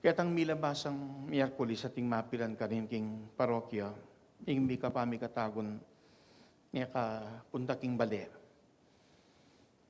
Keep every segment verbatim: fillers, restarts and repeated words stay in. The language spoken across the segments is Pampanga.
Ketang milabasang Miyerkules ating mapilan karin king parokya, ing mikapamikatagun, mekapunta king bale.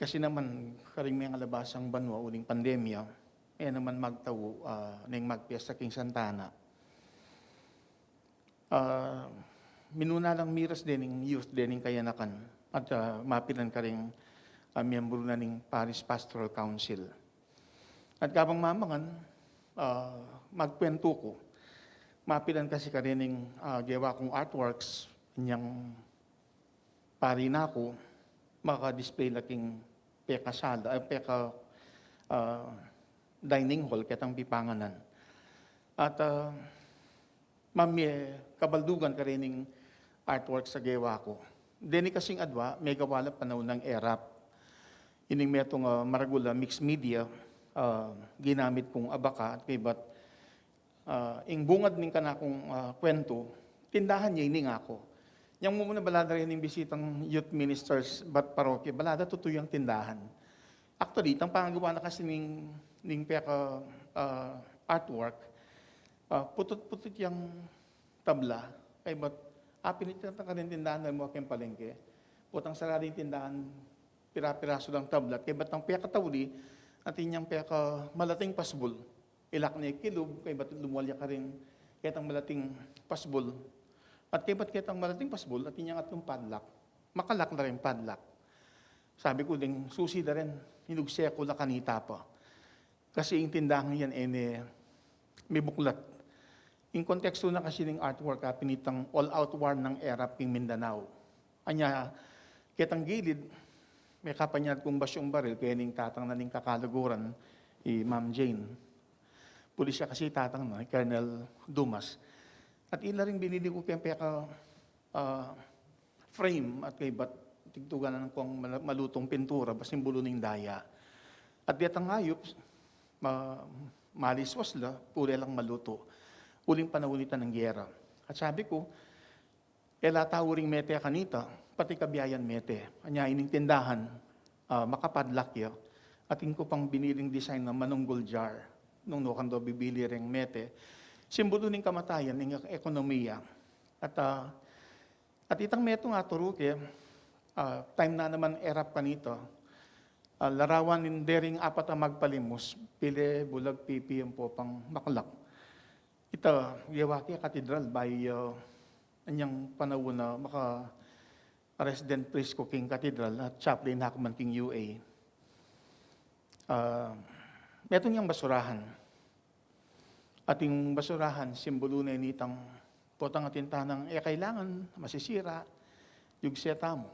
Kasi naman, karing mengalabasang banua uling pandemya, e naman magtau, ah, neng magpiesta king Santa Ana. Ah, minuna lang miras dening youth, dening kayanakan, at, ah, mapilan karing, ah, miyembru na ning Parish Pastoral Council. At kabang mamangan, ah, magkwentu ku, mapilan kasi karin ning, ah, gewa kung artworks, inyang pari na ku, maka-display la king pekasala, eh, peka, ah, dining hall, ketang pipanganan. At, ah, mamye kabaldugan karening artwork sa gewa ku. Deni kasing adwa, megawa la panaun nang erap. Ining metung, ah, maragul a mixed media, ah, ginamit kung abaka at kaybat, ah, ing bungad ning kanakung, ah, kwentu, tindahan ya ini ngaku. Nyang mumuna balada rin ning bisitang youth ministers bat parokya, balada tutu yang tindahan. Actually, itang pangagawa na kasi ning, ning peka, ah, artwork, ah, putut-putut yang tabla, kaybat apinit na karin tindahan na mo king palengke. Potang sarali ing tindahan, pira-pirasu lang tabla, kaybat ang pekatauli, atin yang peka malating pasbul. Ilak ne kilub, kaybat lumual ya karin ketang malating pasbul. At kaybat ketang malating pasbul, atin yang atlung padlock. Makalak na rin padlock. Sabi ku ding susi da rin, hinugse ku la kanita pa. Kasi ing tindahan yan, e ne mibuklat. Ing kontekstu na kasi ning artwork, apinitang All Out War ng Erap king Mindanao. Anya, ketang gilid, mekapanyad kung basyung baril, kaya ning tatang na ning kakaluguran, i Ma'am Jane. Pulis ya kasi tatang na, i Colonel Dumas. At ila ring binili ku keng peka, ah, frame at kaybat tigtuganan kung mala-, malutung pintura, ba simbulu ning daya. At detang ayup, ma-, maliswas la, pule lang malutu. Uling panaun ita nang gera. At sabi ku, e la tau ring mete kanita, pati kabiayan mete. Anya ining tindahan, ah, makapadlock ya. Atin ku pang biniling design na manunggul jar. Nung nukan do bibili ring mete. Simbulu ning kamatayan, ning ekonomiya. At, ah, at itang metung aturu ke, ah, time na naman erap kanita. Ah, larawan ning dering apat a magpalimus, pile, bulag, pipi, ampo pang maklak. Ita, gewa ke katedral, bayu, ah, anyang panaun na maka-resident priest ku king katedral at chaplain na ku man king U A. Ah, metung yang basurahan. Ating basurahan, simbulu na ini itang potang atin tanang, e kailangan, masisira, yugse tamu.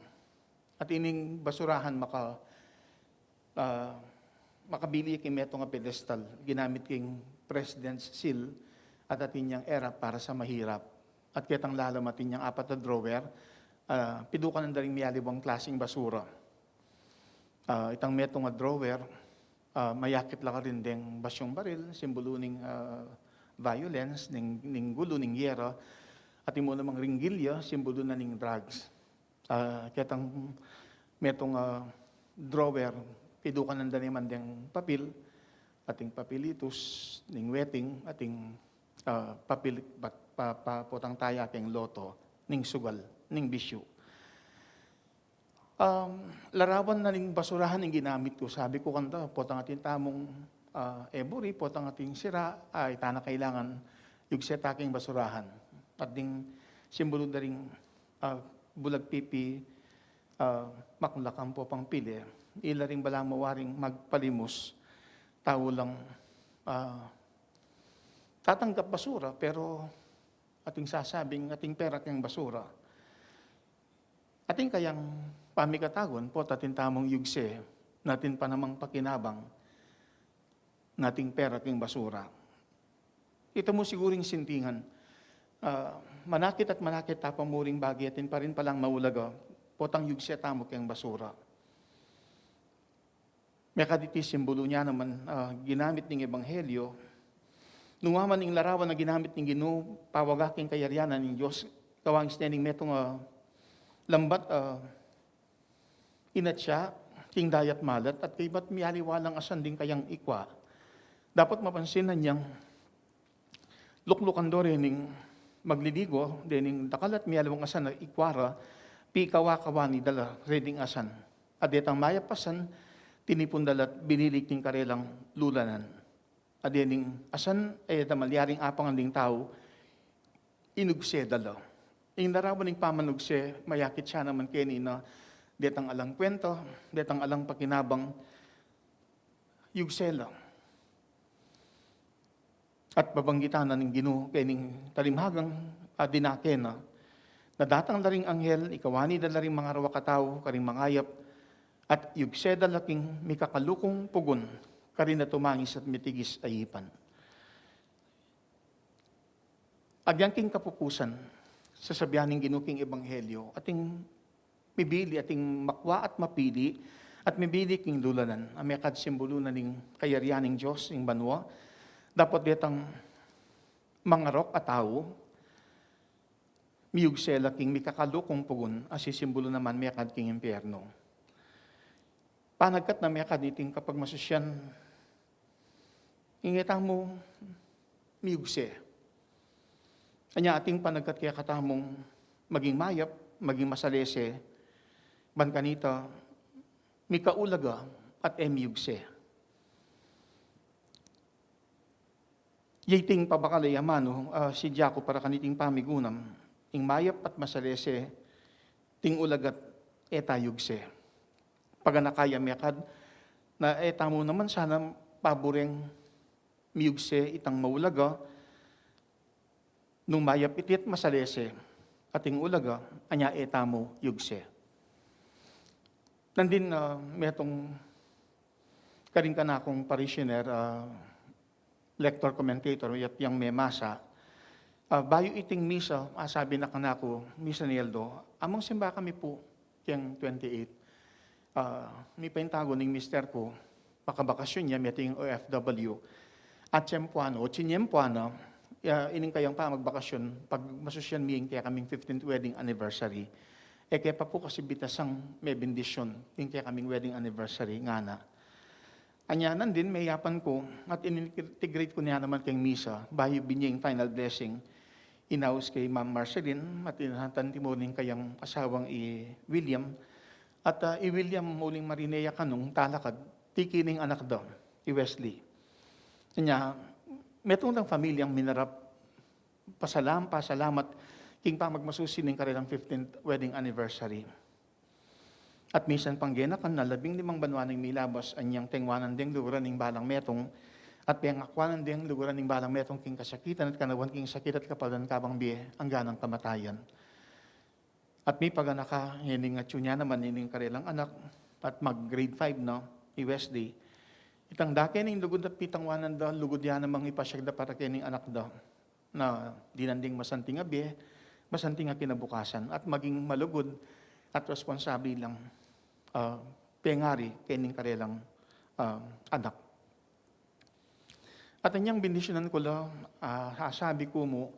At ining basurahan maka, ah, makabili king metung a pedestal, ginamit king President's Seal, at atin yang erap para sa mahirap. At ketang lalam atin yang apat a drawer, ah, pidukanan da ring mialiwang klasing basura. Ah, itang metung a drawer, ah, mayakit la karin deng basyung baril, simbulu ning, ah, violence, ning, ning gulu, ning gera, at imo namang ringgilya, simbulu na ning drugs. Ah, ketang metung a drawer, pidukanan da naman deng papil, ating papelitos, ning wedding, ating, ah, papil, pa, pa, pa, potang taya keng loto, ning sugal, ning bisyu. Um, larawan na ning basurahan ing ginamit ku. Sabi ku kanta, potang atin tamung, ah, eburi, potang ating sira, ay, tana kailangan, yugse ta king basurahan. At ding simbulu da ring, ah, bulag, pipi, ah, maklak ampo pang pile, ila ring balamu waring magpalimus, tau lang, ah, tatanggap basura, pero ating sasabing, ating pera keng basura. Atin kayang pamikatagun, pot atin tamung yugse, natin pa namang pakinabang, nating pera king basura. Ita mu siguring sintingan, ah, manakit at manakit ta pa muring bage, atin pa rin palang maulaga, potang yugse tamu keng basura. Mekaditi simbulu nya naman, ah, ginamit ning ebanghelyo. Nung wa man ing larawan a ginamit ning Ginu, pawaga king kayarian ning Dios, kawangis ne ning metung a lambat, ah, inatsa, king dayat malat, at kaybat mialiwa lang asan ding kayang ikwa. Dapat mapansin na niyang Luklukan do rening magliligo, dening dakal at miyaliwang asan a ikwa ra, pikawa-kawani da la rening asan. At detang mayap a asan, tinipun da la at binili king karelang lulanan. At dening asan, e da malyaring apangan ding tau, inugse da la. Ing larawan ning pamanugse, mayakit ya naman keni na detang alang kwenta, detang alang pakinabang, yugse la. At babanggitan na ning Ginu kening talimhagang, a dinake na, na datang la ring anghel, ikawani da la ring mangarawak a tau karing mangayap, at yugse da la king mikakalukung pugun, karin a tumangis at mitigis a ipan. Agyang king kapupusan, sasabian ning Ginu king ebanghelyo, ating mibili, ating makwa at mapili, at mibili king lulanan, a mekad simbulu na ning kayarian ning Dios ing banua, dapot detang mangarok a tau, miyugse la king mikakalukung pugun, a sisimbulu naman mekad king impyernu. Panagkat na mekad niting kapagmasusyan, ing e tamu miyugse. Anya ating panagkat kekatamung maging mayap, maging masalese, ban kanita mikaulaga at e miyugse. Yating pabakal a amanu, a, si Jacob para kaniting pamigunam, ing mayap at masalese, ting ulaga at e ta yugse. Paganaka ya mekad, na e tamu naman sana paburing miyugse itang maulaga, nung mayap iti at masalese, ating ulaga, anya e tamu yugse. Nandin, a, metung karing kanakung parishioner, a, lector commentator, yap yang memasa. A, bayu iting misa, a, sabi na kanaku, "Misa ni Eldo, amang simba kami pu keng twenty-eight. A, mipaintagun ning mister ku, makabakasyun ya, meting O F W. At tiyempuan, o tiyempuan na, ya, ining kayang pamagbakasyun, pagmasusyan mi ing kekaming fifteenth wedding anniversary. E ke pa pu kasi bitasang mebendisyun ing kekaming wedding anniversary," ngana. Anya nandin, meyapan ku, at inintegrate ku ne naman keng misa, bayu binye ing final blessing, inaus kay Ma'am Marceline, at inatan timur ning kayang asawang i William, at, a, i William uling marine ya kanung talakad, tiki ning anak da, i Wesley. Anya, metung dang pamilyang minarap, pasalam-, pasalamat, king pamagmasusi ning karelang fifteenth wedding anniversary. At misan pang genakan na labing limang banua ning milabas, anyang tengwanan deng luguran ning balang metung, at pengakwanan deng luguran ning balang metung king kasakitan at kanawan king sakit at kapaldan kabang bie, anggang kamatayan. At mipaganaka, ngening atyu ne naman ining karelang anak, at mag grade five na, i Wesley. Itang dake ning lugud at pitangwanan da, lugud ya namang ipasyag da para kening anak da. Na dinan ding masanting a bie, masanting a kinabukasan, at maging malugud at responsable lang, a, pengari kening karelang, a, anak. At anyang bendisyunan ku la, a, sasabi ku mu,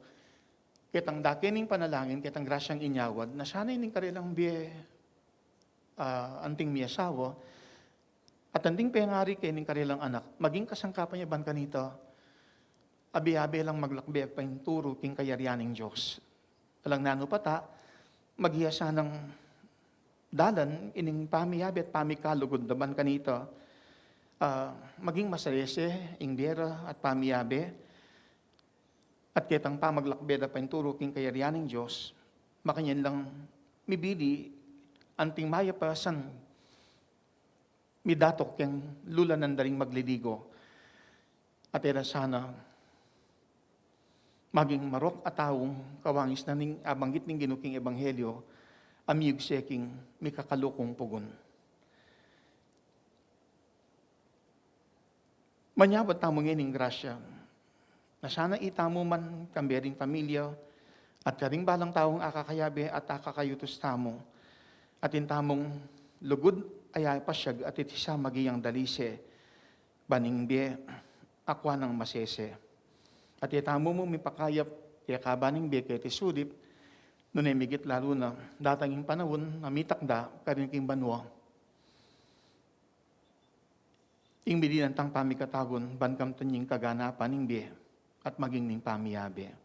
ketang dake ning panalangin, ketang grasyang inyawad, na sana ining karelang bie, a, anting miasawa, at anting pengari kening karelang anak, maging kasangkapan ya ban kanita, abe-abe lang maglakbe painturu king kayarian ning Dios. Alang nanu pa ta, maging sanang dalan ining pamiyabe at pamikalugud da ban kanita, a, maging masalese ing bie ra at pamiyabe, at ketang pamaglakbe da painturu king kayarian ning Dios, makanyan lang mibili anting mayap a asan midatuk keng lulanan da ring magliligo. At e ra sana maging marok a taung kawangis na ning abanggit ning Ginu king ebanghelyo, a miyugse king mikakalukung pugun. Manyawad tamu ngening grasya, na sana itamu man kambe ring pamilya, at karing balang taung akakayabe at akakayutus tamu, atin tamung lugud a ya pasyag at iti sa maging dalise, ban ing bie akwa nang masese. At itamu mu mipakayap, kaya kaban ing bie keti sulip, nune migit lalu na, datang ing panaun, a mitakda, karin king banua. Ing midi nang tang pamikatagun, ban kamtan ing kaganapan ning bie. at maging ning pamiyabe.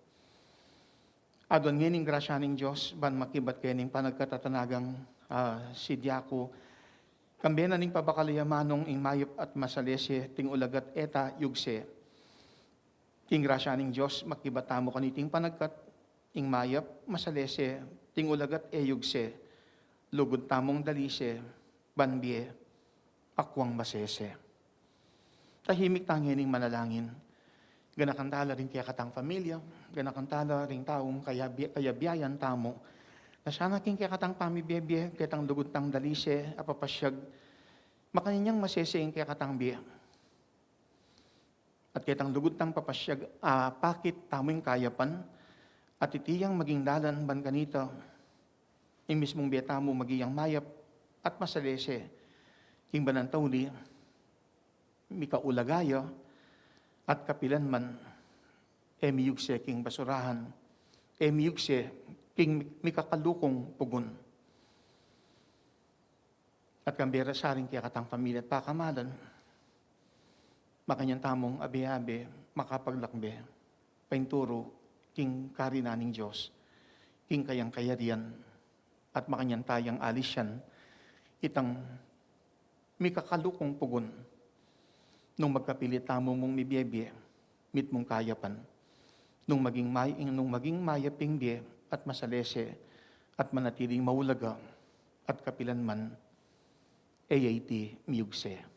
Aduan ngening grasya ning Dios ban makibat kening panagkatatanagang, ah, si Diaku, kambe na ning pabakal ya manung ing mayap at masalese, ting ulagat e ta yugse. King grasya ning Dios, makibat tamu kaniting panagkat, ing mayap, masalese, ting ulagat e yugse, lugud tamung dalise, ban bie, akwang masese. Tahimik ta ngening manalangin. Ganakan tala ring kekatang pamilya, ganakan tala ring taung kayabi-, kayabiayan tamu. Na sana king kekatang pamibie-bie, ketang lugud tang dalise, a papasyag, makanyan yang masese ing kekatang bie. At ketang lugud tang papasyag, a pakit tamu ing kayapan, at iti yang maging dalan ban kanita, ing mismung bie tamu maging yang mayap at masalese, king ban ing tauli, mikaulaga ya, at kapilan man, e miyugse king basurahan, e miyugse king mikakalukung pugun. At kambe ra sa ring kekatang pamilya at pakamalan, makanyan tamung abe-abe, makapaglakbe, painturu, king karinan ning Dios, king kayang kayarian, at makanyan tayang alisian itang mikakalukung pugun, nung magkapilit tamu mung mibie-bie, mitmung kayapan, nung maging may-, nung maging mayap ing bie at masalese at manatiling maulaga at kapilan man, e ya iti miyugse.